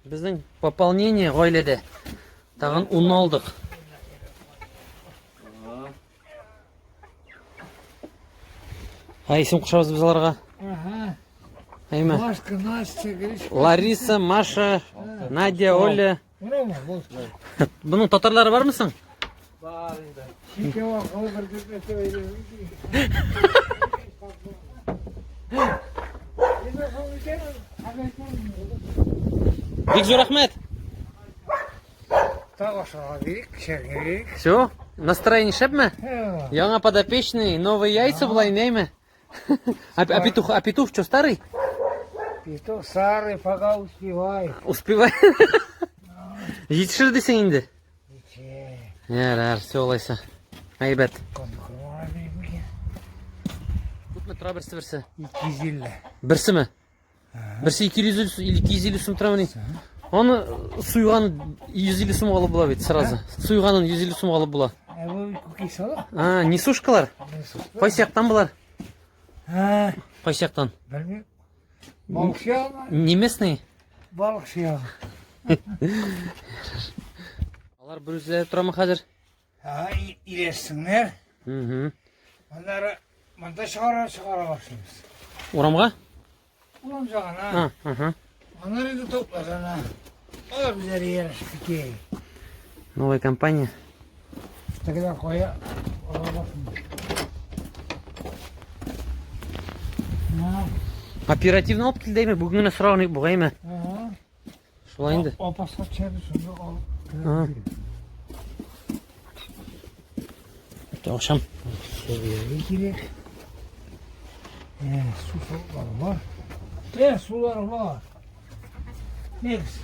Безнең пополнение гаиләдә. Тагын 10 алдык. Ә исем кушабыз без аларга. Ага. Әйме? Машка, Настя, Гришка. Лариса, Маша, Надя, Оля. Менә бу. Моның татарлары бармы соң? Бар инде. Ике вакыт бер көн Бик зур рәхмәт. Так ашарга бирик, эчәргә бирик. Все, настроение шәпме? Яңа подопечный, новые яйца була инде, әйме? А петух что, старый? Петух старый, пока успевай. Успевай. Җитешер дисең инде. Җитешә. Ярар, все алайса. Әйбәт. Күпме тора берсе берсе? 250. Берсеме? Берсе 250 250 сум тора мени? Аны суйган 150 сум алып була бит сразу. Суйганын 150 сум алып була. Ә бу күки салып? А, несушкалар? Кайсы яктан болар? Ха, Кайсы яктан? белмим. Балыкчы ягы. Не местные? Балыкчы ягы. Алар бер үзләре торамы хәзер? Ха, иләшсеннәр. Угу. Аннары монда чыгара чыгара башлыйбыз. Урамга? Урам ягына. А, ага. Аннары инде топларына. Алар үзләре ярышып китә. Новая компания. Тегеләр кая ала башлый. Оперативно алып килде әйме? Бүген генә сораган идек бугай әйме? Ага. Шулай инде. Апасқа төшәбез, шунда алып. А. Акшам. Су кирәк. Су сулары бар. Сулары бар. Негіз.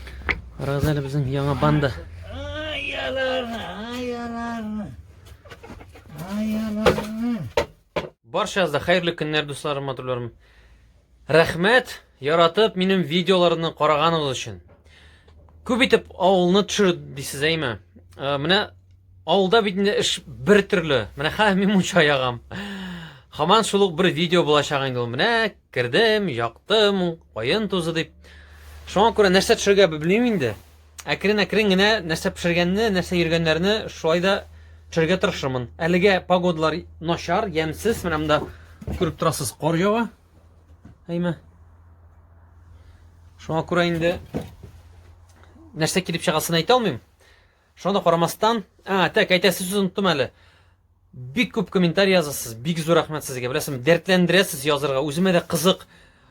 Карагыз әле безнең яңа банда. Ай, аларны, ай, аларны. Ай, аларны. Барчагызда хәерле көннәр, дусларым, матурларым. Рәхмәт, яратып минем видеоларымны караганыгыз өчен. Күп итеп авылны төшер дисез, әйме? Менә авылда бит инде эш бер төрле. Менә хәзер мин мунча ягам. Һаман шул ук бер видео булачак инде ул. Менә кердем, яктым, каен тузы дип. Шуңа күрә нәрсә төшерергә белмим инде. Әкрен-әкрен генә нәрсә пешергәнне, нәрсә йөргәннәрне шулай да төшерергә тырышырмын. Әлегә погодалар начар, ямьсез. Менә монда күреп торасыз, кар ява. Әйме? Шуңа күрә инде нәрсә килеп чыгасын әйтә алмыйм. Шуңа да карамастан, а, так, әйтәсе сүз оныттым әле. Бик күп комментарий язасыз, бик зур рәхмәт сезгә. Беләсезме, дәртләндерәсез язырга. Үземә дә кызык.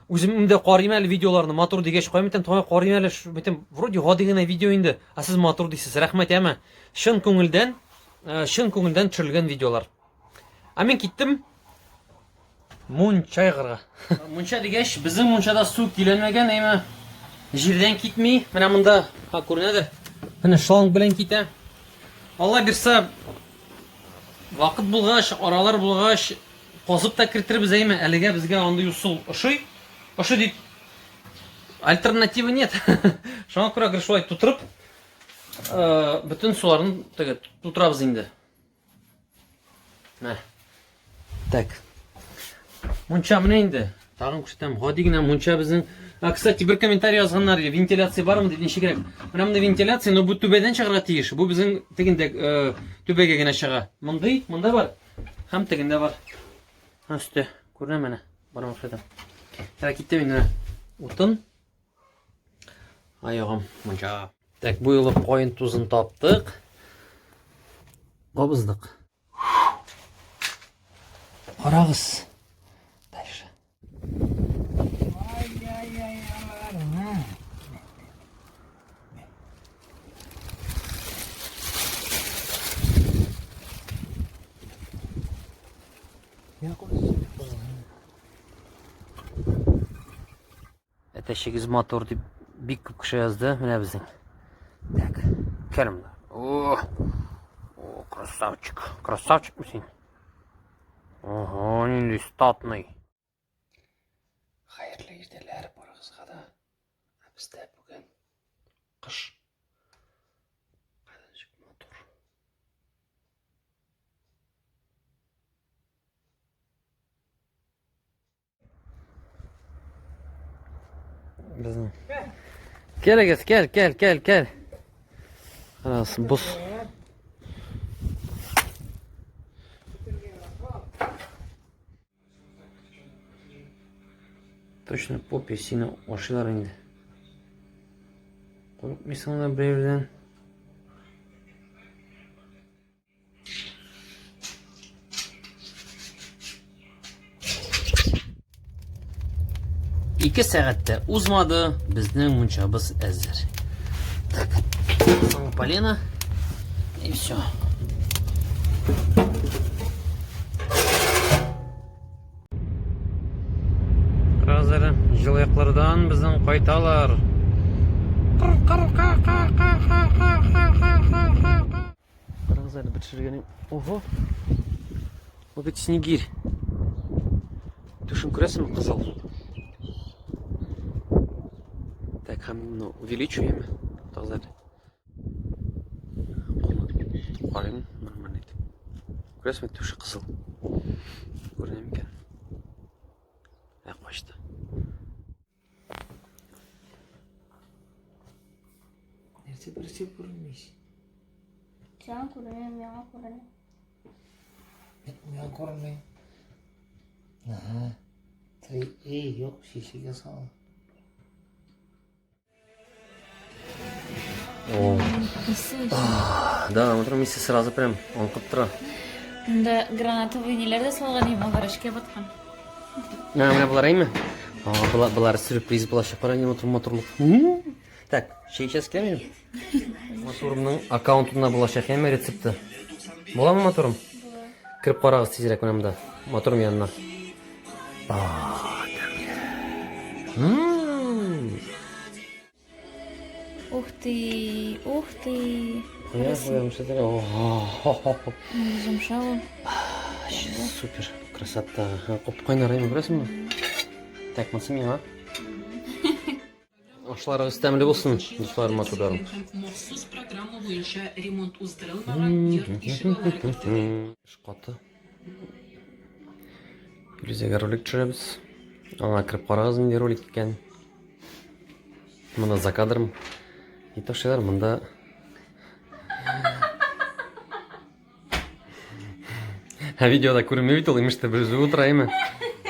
Үзем дә карыйм әле видеоларны, матур дигәч, куям итәм, тагын карыйм әле, әйтәм, вроде гади генә видео инде, ә сез матур дисез. Рәхмәт, әмма чын күңелдән, чын күңелдән төшерелгән видеолар. Ә мин киттем мунча ягарга. Мунча дигәч, безнең мунчада су көйләнмәгән, әмма җирдән китми. Менә монда, ха, күренәдер. Менә шланг белән китә. Алла бирсә, вакыт булгач, аралар булгач, казып та кертербез, әйме, әлегә безгә андый ысул ошый. Ошый дип, альтернативы нет. Шуңа күрә гел шулай тутырып, бөтен суларын теге тутырабыз инде. Менә. Так. Мунча менә инде. Тагын күрсәтәм. Гади генә мунча безнең. А, кстати, бер комментарий язганнар, вентиляция бармы дип, ничегрәк. Менә монда вентиляция, но бу түбәдән чыгарга тиеш. Бу безнең тегендә түбәгә генә чыга. Мондый, монда бар. Һәм тегендә бар. Һәм өстә. Күренә менә. Бармак күрсәтәм. Ярар, киттем инде. Утын. Аягым мунча. Так, бу юлы каен тузын таптык. Кабыздык. Карагыз. Дальше. Ай-яй-яй, аларны. Әтәчегез матур дип бик күп кеше язды. Менә безнең. Так, кер монда. О, о, красавчик. Красавчик син. Ого, нинди статный. Хәерле иртәләр барыгызга да. Ә бездә бүген кыш. Кадәнчек матур. Безнең. Кәлегез, кәл, кәл, кәл, кәл. Раз, бус. Точно попе сине ашыйлар инде. Курыкмыйсың да берәүдән. Ике сәгатьтә узмады, безнең мунчабыз әзер. Так, соңгы полено. И все. Хәзер җылы яклардан безнең кайталар. Карагыз әле, бер төшергән. Ого. Бу бит снегирь. Түшен күрәсеңме, кызыл? Так, һәм ну, увеличиваем. Туктагыз әле. Карыйм, нормально итеп. Күрәсеңме, түше кызыл. Күренә микән? Ә, качты. Нәрсә берсе күренми. Сиңа күренә, миңа күренә. Миңа күренми. Ага. Три, эй, юк, шешегә сал. О. Да, утырым исе сразу прям аңкып тора. Монда гранатовый ниләр дә салган идем, алар эшкә баткан. Менә менә болар әйме? А, болар, болар сюрприз булачак. Кара нинди матур матурлык. Так, чәй эчәсе киләме? Матурымның аккаунтында булачак әйме рецепты. Буламы матурым? Кереп карагыз тизрәк менә монда. Матурым янына. А, тәмле. Ух ты, ух ты. Куя, куя, что Ого. Йомшак ул. Супер, красота. Коп кайнар әйме, күрәсеңме? Так, монысы миңа. Ашларыгыз тәмле булсын, дусларым, матурларым. Махсус программа буенча ремонт уздырылмаган йорт ишегаллары кертелде. Эш каты. Илүзәгә ролик төшерәбез. Аңа кереп карагыз, нинди ролик икән. Монда за кадром. И ташлыйлар монда. Ә видеода күренми бит ул, имеш тә бер үзе утыра, әйме?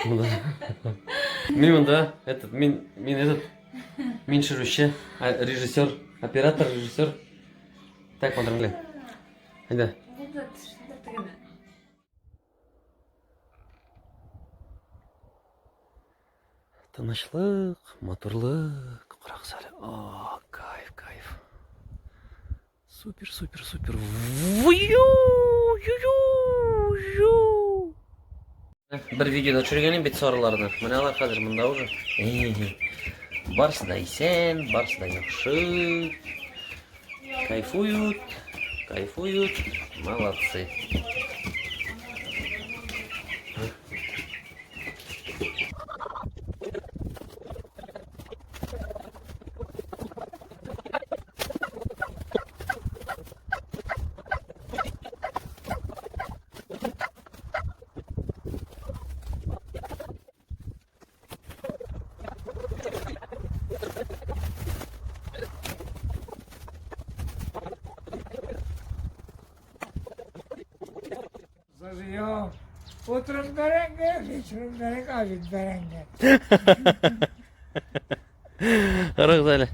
Монда. Мин монда, этот, мин, мин этот, мин төшерүче, режиссер, оператор, режиссер. Так, матур, Әйдә. Булды, төшендер тегене. Тынычлык, матурлык, карагыз әле. А, кайф, кайф. Супер, супер, супер. Вую, ю, ю. Бер видеода төшергән идем бит сарыларны. Менә алар хәзер монда уже. Барысы да исән, барысы да яхшы. Кайфуют, кайфуют. Молодцы. Зажием. Утром бәрәңге, вечером бәрәңге, обед бәрәңге. Карагыз әле.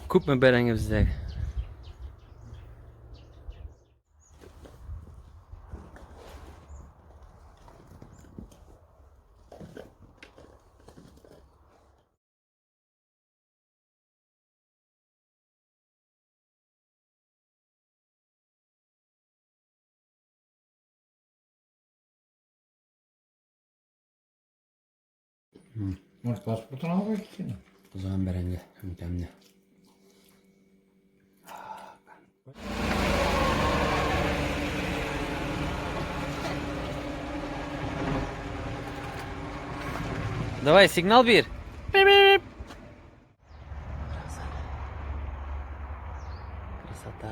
Күпме бәрәңге бездә. Может, паспортын алып китсен. Кызган бәрәңге һәм тәмле. Давай, сигнал бир. Красота. Красота.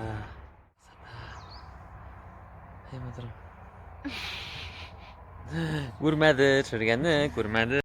Әй, матурым. Күрмәде, төшергәнне күрмәде.